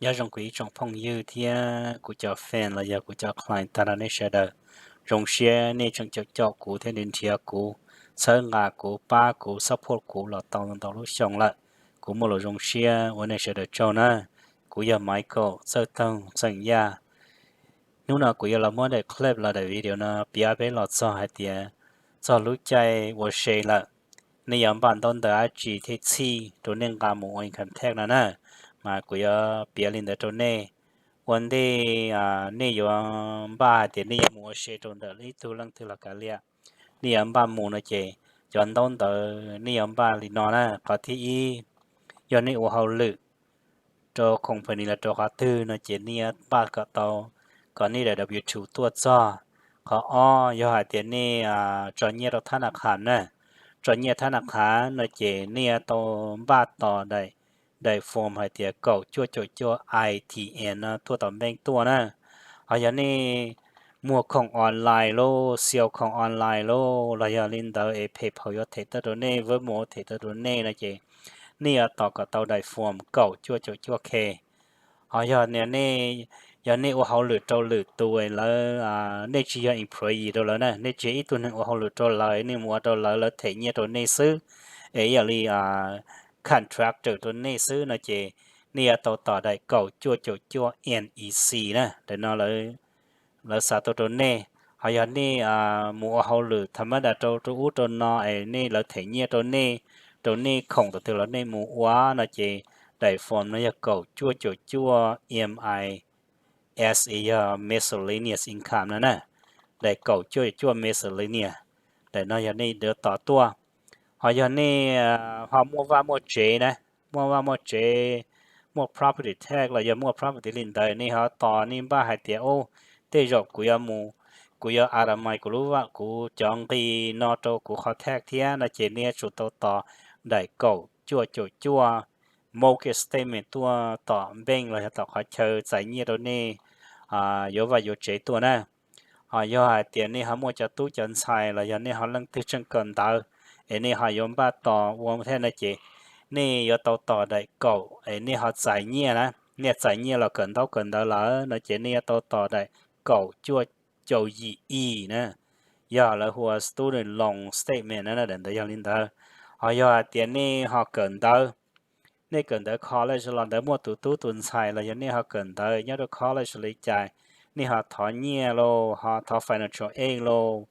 Nyob zoo kuv ib tsoom phooj ywg thiab kuv cov fan los yog kuv cov client tag nrho nej sawv daws. Zoo siab nej tseem caum caum kuv thiab nrhiav kuv, txhawb nqa kuv, pab kuv, support kuv los tau ntau lub xyoo lawm. Kuv muaj lus zoo siab ua nej sawv daws tsaug na. Kuv yog Michael Txawj Toog Txeem Yaj. Hnub no kuv yuav los muab daim clip los daim video no piav peb los txog hais tias txog lub caij ua se lawm, nej yuav npaj ntaub ntawv dab tsi thiaj txhij rau nej nqa mus ua income tax no na. Mas kuv yuav piav li ntawd rau nej. Ua ntej nej yuav npaj hais tias nej yuav mus ua se rau ntawm ib tug leej twg los kav liam, nej yuav npaj mus no ces cov ntaub ntawv nej yuav npaj li no na. Qhov thib ib, yog nej ua hauj lwm rau company los rau qhov twg no ces nej yuav npaj kom tau, kom nej daim W two tuaj txog. Qhov ob, yog hais tias nej tso nyiaj rau thab na qhas na, tso nyiaj thab na qhas no ces nej yuav tau npaj tos daim, daim form hais tias kaum cuaj caum cuaj I T N no tuaj tom bank tuaj na. Ho yog nej muag khoom online lauj, xio khoom online lauj, los yog li ntawd es PayPal yuav them tau rau nej, Venmo them tau rau nej no ces nej yuav tos kom tau daim form kaum cuaj caum cuaj K. Ho yog nej, yog nej ua hauj lwm rau lwm tus lawv, nej tsis yog employee rau lawv na, nej tsis yog ib tug neeg ua hauj lwm rau lawv, nej mus ua rau lawv, lawv them nyiaj rau nej xwb, es ib yam li contractor rau nej xwb no ces nej yuav tau tos daim kaum cuaj caum cuaj N E C na, daim no lawv xa tuaj rau nej. Ho yog nej mus ua hauj lwm tham ma das rau, rau ub rau no es nej, lawv them nyiaj rau nej, rau nej khoom tus twg los nej mus ua no ces daim form no yog kaum cuaj caum cuaj M I S, yog miscellaneous income no na. Daim kaum cuaj caum cuaj miscellaneous, daim no yog nej yuav tos tuaj. Ho yog nej ho muaj vaj muaj tsev na, muaj vaj muaj tsev, muaj property tax los yog muaj property li ntawd, nej ho tos, nej npaj hais tias, o, tej zaum kuv yuav mus, kuv yuav itemize kuv lub vaj, kuv cov nqi no rau kuv qhov tax thiab no ces nej yuav tsum tau tos daim kaum cuaj caum cuaj mortgage statement tuaj tom bank los yog tom qhov chaw txais nyiaj rau nej yuav vaj yuav tsev tuaj na. Ho yog hais tias nej ho muaj cov tub cov ntxhais los yog nej ho leej twg tseem kawm ntawv es nej ho yuav npaj tos ua thiab no ces nej yuav tau tos daim kaum es nej ho txais nyiaj na. Nej txais nyiaj los kawm ntaub kawm ntawv lawm no ces nej yuav tau tos daim kaum cuaj caum yim I na, yog lawv hu ua student loan statement na, daim ntawd yog li ntawd. Ho yog hais tias nej ho kawm ntawv, nej kawm ntawv college los ntawd muaj tus tub tus ntxhais los yog nej ho kawm ntawv nyob rau college li cas, nej ho thov nyiaj lauj, ho thov financial aid lauj,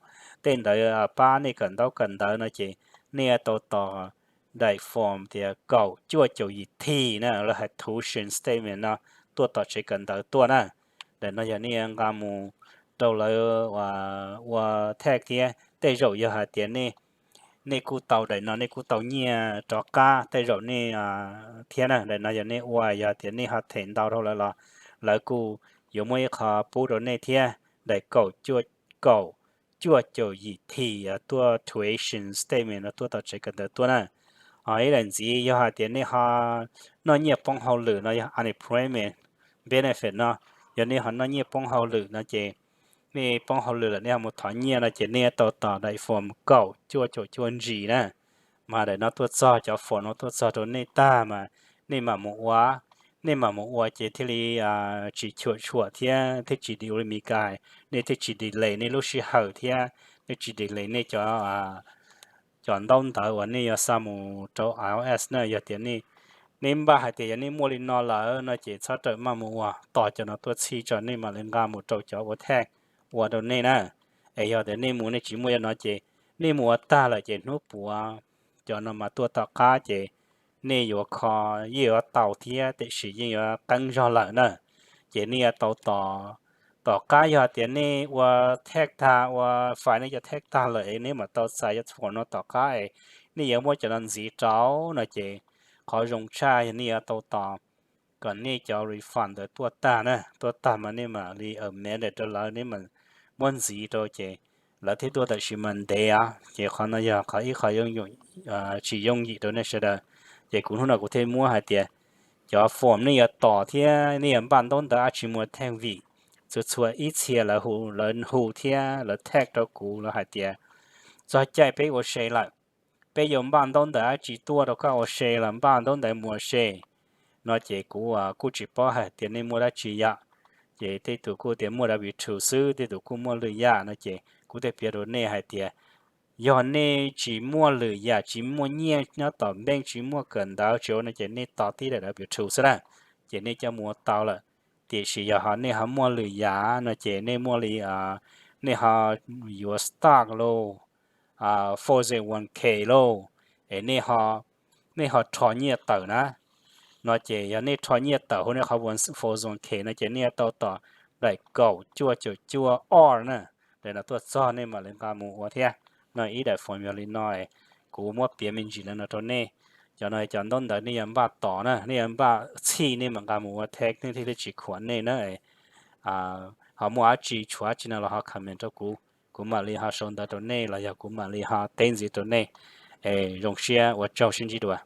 tej ntawd pab nej kawm ntaub kawm ntawv no ces nej yuav tau tos daim form tias kaum cuaj caum yim T na, lawv hais tuition statement no tuaj tom tsev kawm ntawv tuaj na. Daim no yog nej nqa mus rau lawv ua tax thiab. Tej zaum yog hais tias nej, nej kuj tau daim no, nej kuj tau nyiaj rov qab tej zaum nej thiab na. Daim no yog nej ua, yog tias nej ho them ntau dhau lawv los lawv kuj yuav muaj ib qho pub rau nej thiab. Daim kaum cuaj, kaum cuaj caum yim T tuaj tuition statement no tuaj tom tsev kawm ntawv tuaj na. Ho ib daim ntxiv yog hais tias nej ho noj nyiaj poob hauj lwm no yog unemployment benefit no, yog nej ho noj nyiaj poob hauj lwm no ces nej poob hauj lwm lawm nej ho mus thov nyiaj no ces nej yuav tau tos daim form kaum cuaj caum cuaj G na. Mas daim no tuaj txog, cov form no tuaj txog rau nej tag mas nej mam mus ua, nej mam mus ua ces thiaj li tsis cuam tshuam thiab thiaj tsis di ua li Mis Kas, nej thiaj tsis delay nej lub sij hawm thiab nej tsis delay nej cov, cov ntaub ntawv uas nej yuav xa mus rau I R S na. Yog tias nej, nej npaj hais tias yog nej muaj li no lawm no ces txhob rawm maj mus ua, tos cov no tuaj txhij tso nej mam li nqa mus rau cov ua tax ua rau nej na. Es yog tias nej mus nej tsis muaj cov no ces nej mus ua tag lawm ces hnub puav cov no mas tuaj tom qab ces nej yuav kho, yeej yuav tau thiab tiam sis yeej yuav qeeb zog lawm na. Ces nej yuav tau tos, tom qab yog tias nej ua tax tag, ua file nej cov tax tag lawm es nej mam tau txais cov form no tom qab es nej yuav muab cov no ntxiv rau no ces qhov zoo tshaj yog nej yuav tau tos kom nej cov refund ntawd tuaj tag na, tuaj tag mas nej mam li amend rau lawv, nej mam muab ntxiv rau ces lawv thiaj tuaj tam sim mas ntev os. Ces qhov no yog qhov ib qho tsis yooj yim rau nej sawv daws. Ces kuv hnub no kuv thiaj muab hais tias cov form nej yuav tos thiab nej yuav npaj ntaub ntawv dab tsi mus tax vim txhua txhua ib txhia lawv hu, lawv hu thiab lawv tax rau kuv, lawv hais tias txog caij peb ua se lawm, peb yuav npaj ntaub ntawv dab tsi tuaj rau koj ua se los npaj ntaub ntawv mus ua se. No ces kuv kuj tsis paub hais tias nej muaj dab tsi yom. Ces tej tus kuj tias muaj W two xwb, tej tus kuj muaj lwm yam no ces kuv thiaj piav rau nej hais tias yog nej tsis muaj lwm yam, tsis muaj nyiaj nyob tom bank, tsis muaj kawm ntawv tsis ua no ces nej tos tib daim W two xwb na, ces nej coj mus ua tau lawm. Tiam sis yog ho nej ho muaj lwm yam no ces nej muaj li, nej ho yuav stock lauj, four oh one k lauj, es nej ho rho nyiaj tawm na, no ces yog nej rho nyiaj tawm hauv nej qhov four oh one k no ces nej yuav tau tos daim kaum cuaj caum cuaj ob na, daim no tuaj txog nej mam li nqa mus ua thiab. No ib daim form yog li no, kuv muab piav me ntsis li no rau nej. Cov no cov ntaub ntawv nej yuav npaj tos na, nej yuav npaj txhij nej mam nqa mus ua tax, nej thiaj li tsis khuam nej na. Ho muaj dab tsi tshuav dab tsi no los ho comment rau kuv, kuv mam li ho sau ntawv rau nej los yog kuv mam li ho teb ntxiv rau nej. Es zoo siab ua tsaug sib ntsib dua.